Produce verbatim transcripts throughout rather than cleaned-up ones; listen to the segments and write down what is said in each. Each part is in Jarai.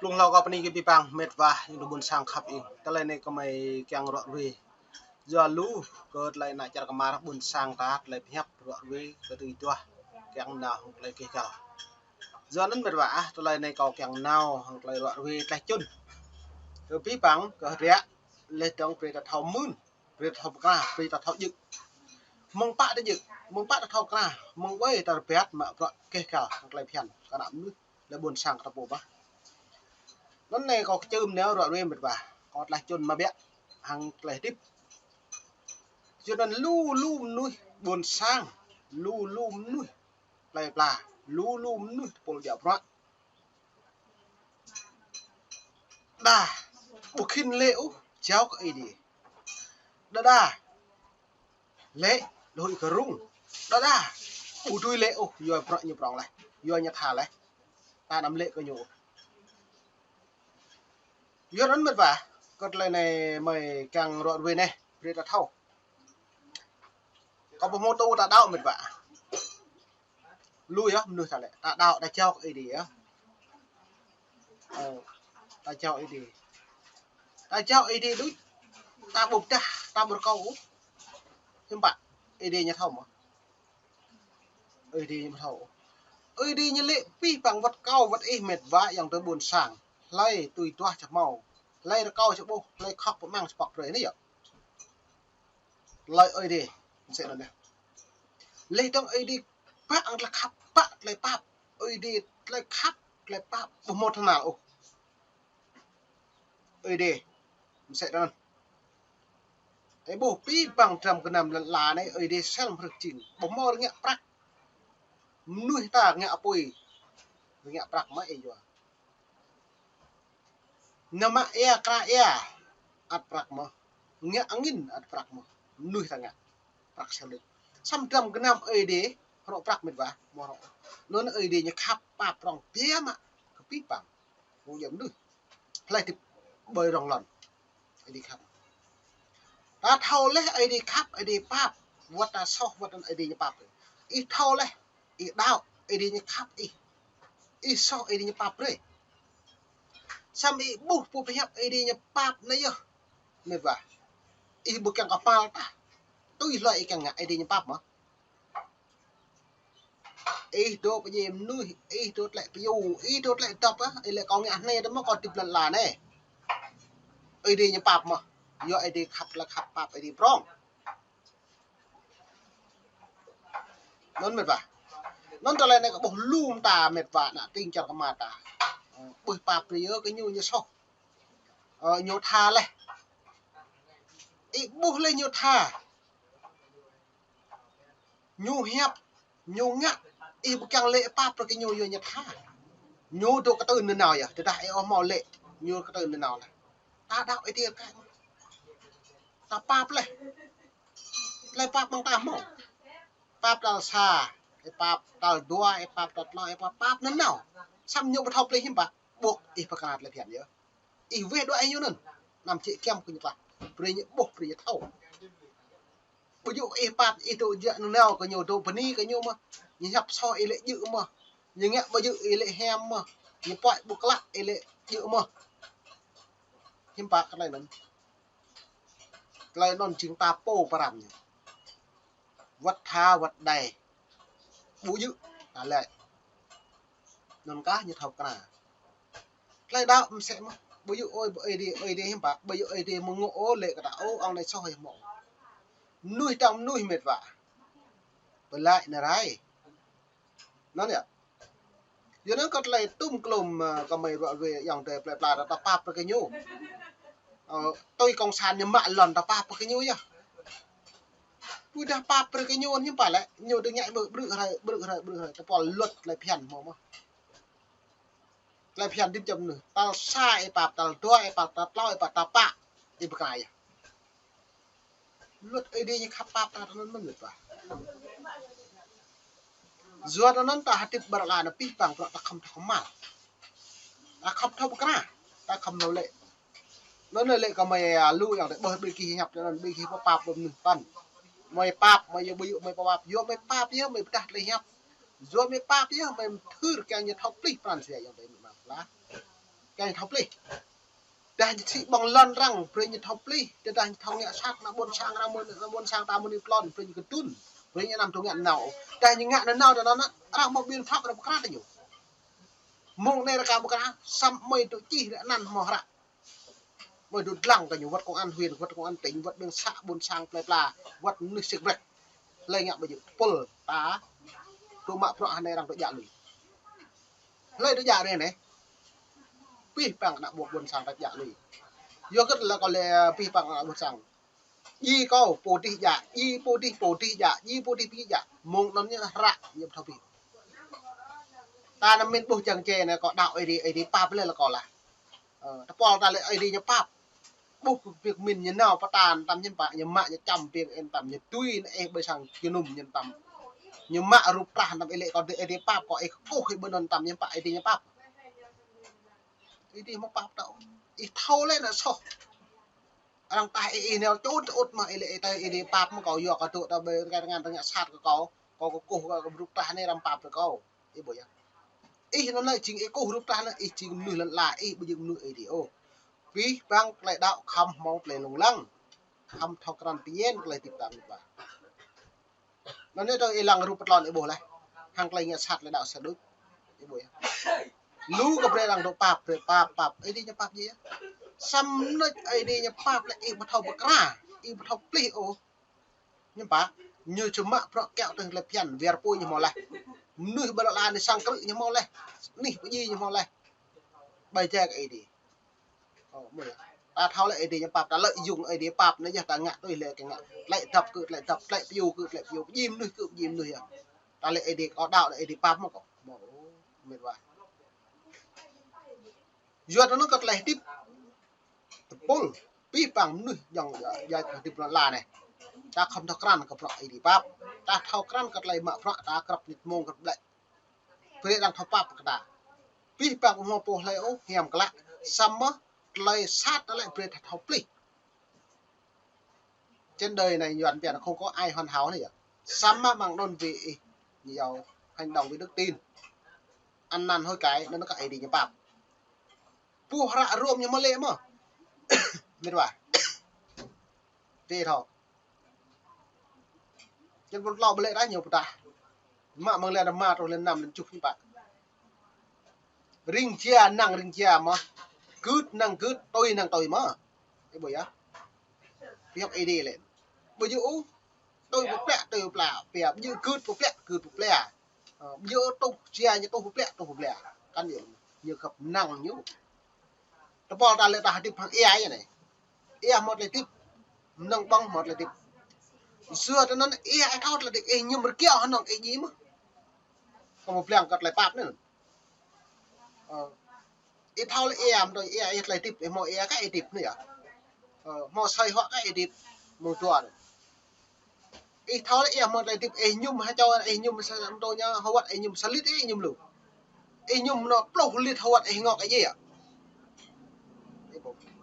Blung hlâo kâo bơni kơ abih bang met wa ayŏng adơi ƀuôn sang khăp ing. Tơlơi anai gơmơi kiăng ruă ruê. Yua lu kơ tơlơi ană čar kơmar ƀuôn sang ta tơlơi pơhiăp ruă ruê kơ tui duah kiăng nao hăng tơlơi gêh gal. Yua anŭn met wa ah, tơlơi anai kâo kiăng nao hăng tơlơi ruă ruê tlaih čun. Kơ abih bang kơ hơdră, laih dơ̆ng brơi ta thâo mưn, brơi ta thâo pơkra, brơi ta thâo djơ̆. Mơ̆ng pă ta djơ̆, mơ̆ng pă ta thâo kra, mơ̆ng ƀơi ta rơbat mă bruă gêh gal hăng tơlơi phiăn kơ ană mơnuih, lĕ ƀuôn sang kơ ta pô bah. Anŭn anai kâo kơčưm nao ruă ruê met wa, kâo tlaih čun mă biă hăng tơlơi hơdip. Yua anŭn lu lu mơnuih ƀuôn sang, lu lu mơnuih plơi pla, lu lu mơnuih tơpul djă bruă. Đa ƀu khĭn lĕ ôh jao kơ Ơi Adai. Đa đa lĕ đuaĭ kơ rŭng. Đa đa ƀu dưi lĕ ôh, yua bruă ñu prŏng laih, yua ñu tha laih. Ta anăm lĕ kơ ñu ôh. Yua anŭn met wa, kơ tơlơi anai gơmơi kiăng ruă ruê anai, brơi ta thâo. Kâo ƀu hmâo tŭ ta đaŏ met wa. Lu yơh mơnuih ta lĕ, ta đaŏ, ta jao kơ Ơi Adai yơh. Ơ, ta jao Ơi Adai. Ta jao Ơi Adai đôč, ta ƀu pơdah, ta ƀu rơkâo ôh. Hiư̆m pă, Ơi Adai ñu thâo mơ̆? Ơi Adai ñu ƀu thâo. Ơi Adai ñu lĕ abih bang wơ̆t kâo wơ̆t ih met wa ayŏng adơi ƀuôn sang. Hlơi tui duah či hmâo, hlơi rơkâo či ƀuh, hlơi khŏk pơmăng či pŏk brơi anai yơh. Tơlơi Ơi Adai, mơsĕ anŭn yơh. Laih dơ̆ng Ơi Adai pap hăng tơlơi khăp, pap tơlơi pap. Ơi Adai tơlơi khăp, tơlơi pap ƀu hmâo tơhnal ôh. Ơi Adai mơsĕ anŭn. Ơ ƀuh abih bang dram gơnam lŏn ala anai Ơi Adai sel mơ̆ rơ̆k jing. Ƀu hmâo rơngiă prăk. Mơnuih ta rơngiă apui, rơngiă prăk mơ̆ ih yua. Nao mă ia, kra ia, ăt prăk mơ̆. Ngă angin ăt prăk mơ̆. Mơnuih ta ngă prăk sel đôč. Samơ̆ dram gơnam Ơi Adai hrŏ prăk met wa, ƀu hrŏ. Anŭn Ơi Adai ñu khăp pap prŏng biă mă kơ abih bang. Ƀu djơ̆ mơnuih. Hlơi hơdip ƀơi rŏng lŏn, Ơi Adai khăp. Ta thâo laih Ơi Adai khăp, Ơi Adai pap. Wơ̆t ta soh, wơ̆t anŭn Ơi Adai ñu pap. Ih thâo laih, ih đaŏ, Ơi Adai ñu khăp ih. Ih soh, Ơi Adai ñu pap brơi. Samơ̆ ih ƀuh pô pơhiăp Ơi Adai ñu pap anai yơh met wa. Ih ƀu kiăng kơhma̱l tah. Tui hlơi ih kiăng ngă Ơi Adai ñu pap mơ̆. Ih dŏ pơdjai mơnuih, ih dŏ tlĕ pơyŭ, ih dŏ tlĕ dŏp ah, ih lĕ kâo ngă anai tơma kâo hơdip lŏn ala anai. Ơi Adai ñu pap mơ̆. Yua Ơi Adai khăp, tơlơi khăp pap Ơi Adai prŏng. Anŭn met wa. Anŭn tơlơi anai kơ ƀuh lu mơta met wa ană tring čar kơmar ta. Ƀuh pap brơi yơh kơ ñu, ñu soh. Ơ, ñu tha laih. Ih ƀuh laih ñu tha. Ñu hiăp, ñu ngă, ih ƀu kiăng lĕ pap brơi kơ ñu yua ñu tha. Ñu dŏ kơtưn nanao yơh, tơdah ih ƀu hmâo lĕ, ñu kơtưn nanao laih. Ta đaŏ Ơi Adai kơ ta pap laih. Tơlơi pap mơ̆ng ta hmâo. Pap tal sa, ih pap tal dua, ih pap tal klâo, ih pap, pap nanao. Samơ̆ ñu ƀu thâo pơplih hiư̆m pă, ƀuh ih pơkra tơlơi phiăn yơh. Ih weh đuaĭ ñu anŭn. Anăm čih kiăm kơ ñu tah. Brơi ñu ƀuh, brơi ñu thâo. Ƀu djơ̆ ih pap, ih dŏ jă nanao kơ ñu, dŏ bơni kơ ñu mơ̆. Ñu hiăp soh ih lĕ djơ̆ mơ̆. Ñu ngă ƀu djơ̆ ih lĕ hiam mơ̆. Ñu puăi ƀu klă ih lĕ djơ̆ mơ̆. Hiư̆m pă kơ tơlơi anŭn. Tơlơi anŭn jing ta pô pơrăm ñu. Wơ̆t tha wơ̆t đei. Ƀu djơ̆ ta lĕ. Anŭn kah ñu thâo kơna. Tơlơi đaŏ mơsĕ mơ̆. Ƀu djơ̆ ơi, ơi Adai, ơi Adai hiư̆m pă. Ƀu djơ̆ Ơi Adai mơ̆ ngŏ ôh lĕ kơ ta ôh, ong anai soh yơh mơ̆. Mơnuih tơdang mơnuih met wa. Pơlaĭ nao rai. Anŭn yơh. Yua anŭn kơ tơlơi tum klum, ơ, gơmơi ruă ruê ayŏng adơi plơi pla ta, ta pap brơi kơ ñu. Ơ, tui kông san ñu mă lŏn ta pap brơi kơ ñu yơh. Ƀôdah pap brơi kơ ñu hiư̆m pă lĕ, ñu dơ̆ng ñai ƀrư̆, ƀrư̆ hrơi, ƀrư̆ hrơi, ƀrư̆ hrơi, tơpul luật tơlơi phiăn hmâo mơ̆. Tơlơi phiăn hơdip čăm mơnuih. Tal sa ih pap, tal dua ih pap, tal klâo ih pap, tal pă ih pơkra yơh. Luật Ơi Adai ñu khăp pap ta tơnăn mơ̆n met wa. Yua tơnăn ta hơdip ƀơi lŏn anai abih bang bruă ta khŏm thâo kơmăl. Ta khŏm thâo pơkra, ta khŏm thâo lĕ. Anŭn lĕ gơmơi, a, lu ayŏng adơi ƀơi ƀing gih hiăp tơnăn ƀing gih pơpap ƀơi mơnuih păn. Mơi pap, mơi yua ƀu yua mơi pơpap, yua mơi pap yơh mơi pơdah tơlơi hiăp. Yua mơi pap yơh mơi mơthưr kiăng ñu thâo pơplih pran jua ayŏng adơi mơi mă pơlah. Kơ ñu thâo plih. Dah ñu sĭ ƀơ̆ng lŏn arăng, brơi ñu thâo plih. Tơdah ñu thâo ngă sat, ană ƀôn sang arăng mơ̆n, ană ƀôn sang ta mơ̆n ñu tlôn, brơi ñu kơdŭn. Brơi ñu anăm thâo ngă nao. Dah ñu ngă nao, nao, nao, arăng mă biện pháp, arăng pơkra tơ ñu. Mơ̆ng anai rơka pơkra, samơ̆ mơi dŏ čih ră anăn hmâo hră. Mơi dŏ dlăng kơ ñu, wơ̆t công an huyện, wơ̆t công an tỉnh, wơ̆t ƀing xã ƀôn sang plơi pla, wơ̆t mơnuih sĭt brĕk. Hlơi ngă ƀu djơ̆, tơpul ta, dŏ mă bruă hơnai arăng dŏ djă lui. Hlơi dŏ djă anai anai. Pih păng ană ƀôn, ƀôn sang ta djă lui. Yua kơ lĕ kâo lĕ pih păng ană ƀôn sang. Djai kâo, pô dih djă, djai pô dih, pô dih djă, djai pô dih, pô dih djă. Mơ̆ng anŭn ñu hră, ñu ƀu thâo pih. Ta anăm min ƀuh čang čê anai kâo đaŏ Ơi Adai, Ơi Adai pap lĕ lĕ kâo lah. Ơ, tơpul ta lĕ Ơi Adai ñu pap. Ƀuh kơ việc min ñu nao pơtă tam ñu pă, ñu mă ñu čăm ƀing ih tam ñu tui anai ih ƀơi sang jơnum ñu tam. Ñu mă rup trah tam ih lĕ kâo dih Ơi Adai pap, kâo ih kơkuh ih ƀơi anŭn tam ñu pă Ơi Adai ñu pap. Ih dih mơ̆ pap tơ. Ih thâo lĕ ană soh. Arăng tah ih, ih nao čut čut mơ̆ ih lĕ ih tơ Ơi Adai pap mơ̆ kâo yua kơ dŏ ta ƀơi rơngai rơngai tơngia sat kơ kâo. Kâo kơkuh kơ rup trah anai arăng pap tơ kâo. Ih ƀuh yơh. Ih anŭn lĕ jing ih kơkuh rup trah anŭn ih jing mơnuih lŏn ala, ih ƀu jing mơnuih Ơi Adai ôh. Pih păng tơlơi đaŏ khŏm hmâo tơlơi lông lăng. Khŏm thâo krăn pơñen tơlơi hơdip ta mĭt wa. Anŭn anai tơ ih lăng rup pơtlon ih ƀuh laih. Hăng tơlơi ngă sat tơlơi đaŏ sat đôč. Ih ƀuh yơh. Lu kơ brơi arăng dŏ pap, brơi pap, pap. Ơi Adai ñu pap djai yơh. Samơ̆ Ơi Adai ñu pap lĕ ih ƀu thâo pơkra, ih ƀu thâo plih ôh. Ñu pă, ñu čơmă bruă kiaŏ tơ̆ng tơlơi phiăn, wir pui ñu hmâo laih. Mơnuih ƀơi lŏn ala anai sang krư̆ ñu hmâo laih. Anih pơdjai ñu hmâo laih. Ƀai jai kơ Ơi Adai. Ơ, mơ̆ yơh. Ta thâo lĕ Ơi Adai ñu pap, ta lợi dụng Ơi Adai pap anai yơh ta ngă tui lĕ kơ ngă. Tơlơi dăp kơ tơlơi dăp, tơlơi pơyô kơ tơlơi pơyô, pơdjai mơnuih kơ pơdjai mơnuih yơh. Ta lĕ Ơi Adai kâo đaŏ lĕ Ơi Adai pap mơ̆ kâo. Mơ̆, ơ, mĭt wa. Yua anŭn kơ tơlơi hơdip tơpul, pih păng mơnuih jŏng djai, djai kơ hơdip lŏn ala anai. Ta khŏm thâo krăn kơ bruă Ơi Adai pap. Ta thâo krăn kơ tơlơi mă bruă ta krăp mơnit mông krăp ƀlĕ. Brơi arăng thâo pap kơ ta. Pih păng ƀu hmâo pô hlơi ôh hiam klă. Samơ̆ tơlơi sat ta lĕ brơi ta thâo plih. Trên đời này Yuan pia không có ai hoàn hảo anai yơh. Samơ̆ mơ̆ng anŭn ƀing ih ñu yua hành động vì đức tin. Ăn năn hối cải, anŭn kơ Ơi Adai ñu pap. Ƀuh hră Rôm ñu mơ̆ lĕ mơ̆. Mĭt wa. Tê thâo. Čen ƀôn klâo ƀu lĕ đah ñu pơtă. Mă mơ̆ng lĕ rơma truh lĕ năm lĕ tơjuh ñu pă. Ring jia năng ring jia mơ̆. Gưt năng gưt, tui năng tui mơ̆. Ih ƀuh yơh. Pioh Ơi Adai lĕ. Ƀu djơ̆ ôh. Tui pơplĕ, tui pơplĕ. Pia, ƀu djơ̆ gưt pơplĕ, gưt pơplĕ. Ơ, ƀu djơ̆ ôh tuh jia ñu tuh pơplĕ, tuh pơplĕ. Kăn yơh. Ñu khăp năng ñu. Tơpul ta lĕ ta hơdip hăng ia anai. Ia hmâo tơlơi hơdip. Mơnơ̆ng ƀơ̆ng hmâo tơlơi hơdip. Yua tơ anŭn ia ih thâo tơlơi hơdip ih mơñum rơkiaŏ hơnơ̆ng ih djai mơ̆. Kâo mơ̆ blang kơ tơlơi pap anai. Ơ. Ih thâo lĕ ia mơ̆ tơ ia ih tơlơi hơdip ih hmâo ia kơ ih hơdip anai yơh. Ơ, hmâo asơi huă kơ ih hơdip mơ̆ng dua anai. Ih thâo lĕ ih mơ̆ tơlơi hơdip ih mơñum ha čô ih mơñum sa mơtô ñu hơwăt ih mơñum sa lit ih mơñum lu. Ih mơñum anŏ pluh lit hơwăt ih ngŏ ih djai yơh.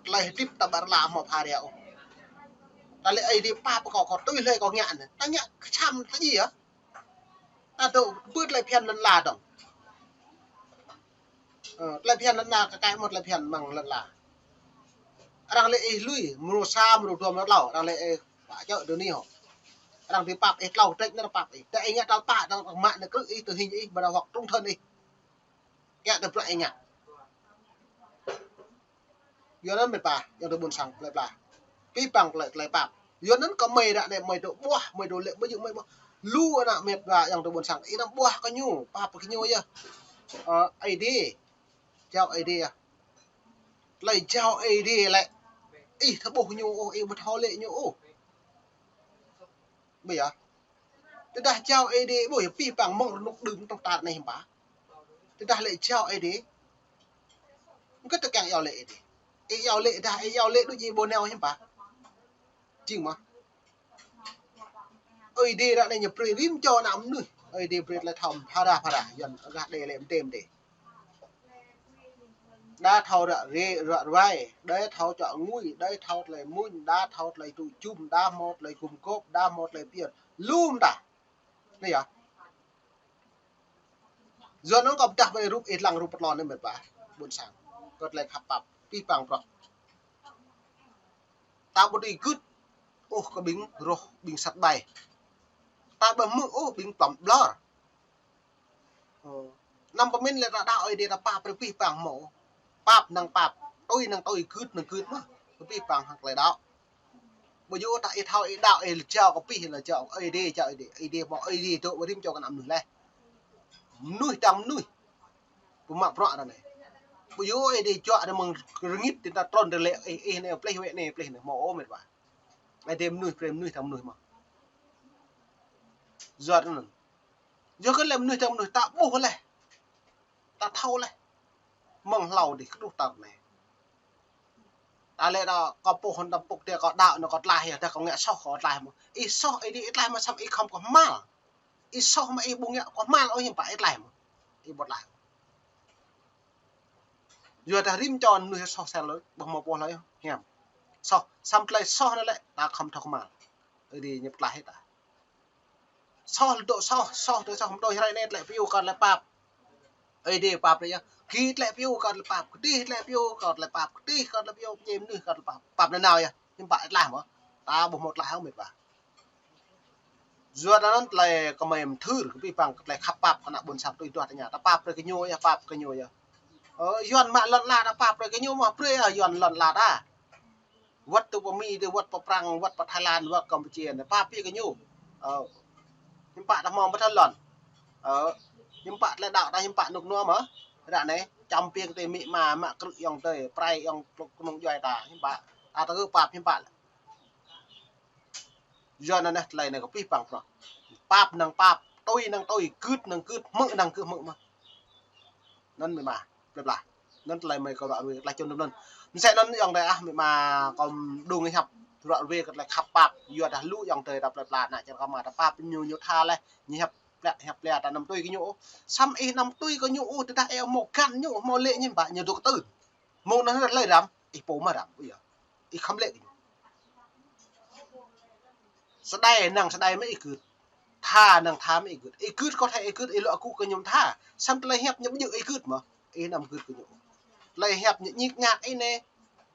Tơlơi hơdip ta ƀar la hmâo pha ria ôh. Ta lĕ Ơi Adai pap kâo kâo tui hlơi kâo ngă anai. Ta ngă kơčăm ta djai yơh. Ta dŏ ƀơi tơlơi phiăn lŏn ala dơ̆ng. Ơ, tơlơi phiăn lŏn ala kơ kai mơ̆ tơlơi phiăn mơ̆ng lŏn ala. Arăng lĕ ih lui, mrô sa, mrô dua, mrô klâo, arăng lĕ ih pă čơ dơni hŏ. Arăng ƀu pap ih klâo trĕč năr pap ih. Tơ ih ngă tal pă, arăng mă nao krư̆ ih, tơhing ih, ƀơi anai hoặc trung thân ih. Kiaŏ tơ bruă ih ngă. Yua anŭn mĭt wa, ayŏng adơi ƀôn sang plơi pla. Pih păng tơlơi, tơlơi pap. Yua anŭn kơ mơi ră anai mơi dŏ ƀuah, mơi dŏ lĕ ƀu djơ̆ mơi ƀuah. Lu ană mĕt wa ayŏng adơi ƀôn sang, ih anăm ƀuah kơ ñu, pap kơ ñu yơh. Ơ, Ơi Adai. Jao Ơi Adai yơh. Tơlơi jao Ơi Adai lĕ. Ih thâo ƀuh ñu ôh, ih ƀu thâo lĕ ñu ôh. Ƀu yơh. Tơdah jao Ơi Adai, ƀu yơh pih păng mơ̆ng rơnŭk đưm tŏng tar anai hiư̆m pă. Tơdah lĕ jao Ơi Adai. Mơ̆ng kơ tơkeng iâu lĕ Ơi Adai. Ih iâu lĕ dah, ih iâu lĕ đôč ih ƀu nao hiư̆m pă. Jing mơ̆. Ơi Adai ră anai ñu brơi rĭm čô ană mơnuih. Ơi Adai brơi tơlơi thâo phara phara, Yuan gah đe lĕ mơdê mơdê. Đa thâo ră rê, ră ruai, đa thâo čŏ ngui, đa thâo tơlơi mŭn, đa thâo tơlơi tŭ jum, đa hmâo tơlơi gum gôp, đa hmâo tơlơi pơyơr. Lu mơta. Anai yơh. Yua anŭn kâo pơdah brơi rup ih lăng rup pơtlon anai mĕt wa. Ƀôn sang. Kơ tơlơi khăp pap, pih pang prŏ. Ta ƀu dưi gưt ôh kơ ƀing rŏh, ƀing sat ƀai. Ta ƀu hmư̆ ôh ƀing plŏm ƀlŏr. Ơ. Anăm pơmĭn lĕ ta đaŏ Ơi Adai ta pap brơi pih pang hmâo. Pap năng pap, tui năng tui, gưt năng gưt mơ̆n. Pih pang hăng tơlơi đaŏ. Ƀu djơ̆ ta ih thâo ih đaŏ ih lĕ jao kơ pih lĕ jao Ơi Adai, jao Ơi Adai. Ơi Adai mơ̆ Ơi Adai dŏ ƀơi rĭm čô kơ ană mơnuih leh. Mơnuih tang mơnuih. Pơmă prŏ ră anai. Ƀu djơ̆ Ơi Adai juă anai mơ̆ng rơngit tơdah trŭn tơlơi ih, ih anai plih wĕ anai plih anai. Hmâo ôh met wa. Ơi Adai mơnuih brơi mơnuih tang mơnuih mơ̆n. Yua anŭn. Yua kơ lĕ mơnuih tang mơnuih ta ƀuh leh. Ta thâo leh. Mơ̆ng hlâo dih kơđuh tar anai. Ta lĕ ta kơ pô hŏn ta pŭk tê kơ đaŏ anŭn kơ tlaih yơh, tơdah kơ ngă soh kơ tlaih mơ̆n. Ih soh ih dih ih tlaih mơ̆n samơ̆ ih khŏm kơ hmal. Ih soh mơ̆ ih ƀu ngă kơ hmal ôh hiư̆m pă ih tlaih mơ̆n. Ih ƀu tlaih. Yua dah rĭm čô mơnuih soh sel lơi, ƀu hmâo pô hlơi hiam. Soh, samơ̆ tơlơi soh anai lĕ, ta khŏm thâo kơhmal. Ơi Adai ñu pơtlaih ta. Soh lĕ dŏ soh, soh tơlơi soh, hmâo tơlơi hrơi anai tơlơi pioh kơ tơlơi pap. Ơi Adai pap anai yơh. Gih tơlơi pioh kơ tơlơi pap, kơdih tơlơi pioh kơ tơlơi pap, kơdih kơ tơlơi pioh, pơdjai mơnuih kơ tơlơi pap. Pap nanao yơh, hiư̆m pă ih tlaih mơ̆n. Ta ƀu hmâo tlaih ôh met wa. Yua anŭn tơlơi kơmơi mơthưr, kơ pih pang, kơ tơlơi khăp pap, kơ ană ƀôn sang tui duah tơña. Ta pap brơi kơ ñu yơh, pap kơ ñu yơh. Ơ, Yuan mă lŏn ala ta pap brơi kơ ñu mơ̆, brơi yơh Yuan lŏn ala ta. Wơ̆t tơ pơ Mi tơ, wơ̆t pơ Prăng, wơ̆t pơ Thái Lan, wơ̆t Campuchia, ta pap brơi kơ ñu. Ơ, hiư̆m pă ta hmâo mơ̆ thâo lŏn. Ơ, hiư̆m pă tơlơi đaŏ ta, hiư̆m pă rơnŭk rơnua mơ̆. Ră anai, čăm piêng tơ amĭ ama, mă krư̆ ayŏng adơi, prai ayŏng kơnung djuai ta, hiư̆m pă. Ta tơ pap, hiư̆m pă. Yua anŭn anai tơlơi anai kơ pih pang prŏ. Pap năng pap, tui năng tui, gưt năng gưt, hmư̆ năng gưt hmư̆ mơ̆n. Anŭn met wa, plơi pla. Anŭn tơlơi mơi kơ ruă ruê tơlơi čun anŭn. Mơsĕ anŭn ayŏng adơi ah, met wa kơ đung hiăp ruă ruê kơ tơlơi khăp pap. Yua dah lu ayŏng adơi ta plơi pla ană čar kơ mă ta pap ñu ñu tha leh, ñu hiăp plĕ hiăp plĕ ta anăm tui kơ ñu ôh. Samơ̆ ih anăm tui kơ ñu ôh, tơdah ih hmâo găn ñu, hmâo lĕ ñu ƀă ñu dŏ kơtưn. Mơ̆ng anŭn tơlơi răm, ih pô mă răm, ih yơh. Ih khŏm lĕ kơ ñu. Sơđai năng sơđai mơ̆ ih gưt. Tha năng tha mơ̆ ih gưt. Ih gưt kơ tha ih gưt, ih lŏ kơ kơ ñu tha. Samơ̆ tơlơi hiăp ñu ƀu djơ̆ ih gưt mơ̆. Ih anăm gưt kơ ñu. Tơlơi hiăp ñu ñik ñak ih anai,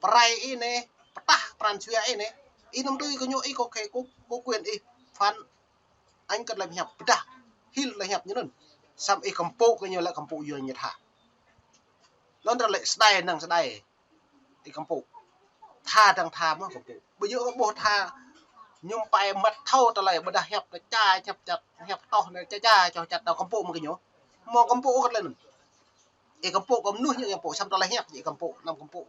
prai ih anai, pơtah pran jua ih anai. Ih anăm tui kơ ñu, ih kơ khĕ kơ, kơ quyền ih. Phản ánh kơ tơlơi hiăp pơdah. Hil tơlơi hiăp ñu anŭn. Samơ̆ ih kơmpŏk kơ ñu lĕ kơmpŏk yua ñu tha. Anŭn tơlơi sơđai năng sơđai. Ih kơmpŏk. Tha dăng tha mơ̆ kơmpŏk. Ƀu djơ̆ ôh ƀuh tha ñu pai măt thâo tơlơi ƀôdah hiăp tơ ča, hiăp čăt, hiăp tŏh anai ča ča, čoh čăt tơ kơmpŏk mơ̆ kơ ñu. Hmâo kơmpŏk kơ tơlơi anŭn. Ih kơmpŏk kơ mơnuih ñu kơmpŏk samơ̆ tơlơi hiăp ih kơmpŏk, anăm kơmpŏk.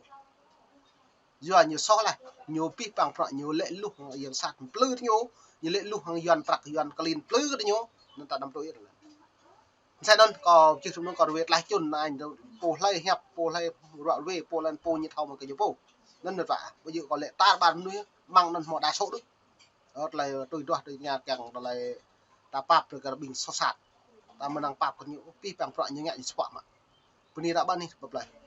Yua ñu soh leh, ñu pih pang prŏ, ñu lĕ luh hăng yang sat plư tơ ñu, ñu lĕ luh hăng Yuan prăk, Yuan klin plư tơ ñu, anŭn ta anăm tui tơlơi. Mơsĕ anŭn kơ čih tŭ anŭn kơ ruê tơlơi čun anai, pô hlơi hiăp, pô hlơi ruă ruê, pô lĕ pô ñu thâo mơ̆ kơ ñu pô. Anŭn met wa, ƀu djơ̆ kơ lĕ tar ƀar mơnuih, mơ̆ng anŭn hmâo đa số đôč. Ơ, tơlơi tui duah tơña kiăng tơlơi ta pap brơi kơ ƀing soh sat. Ta mơnăng pap kơ ñu, pih pang prŏ ñu ngă ñu spă mă. Bơni ta ƀă anih, bye bye.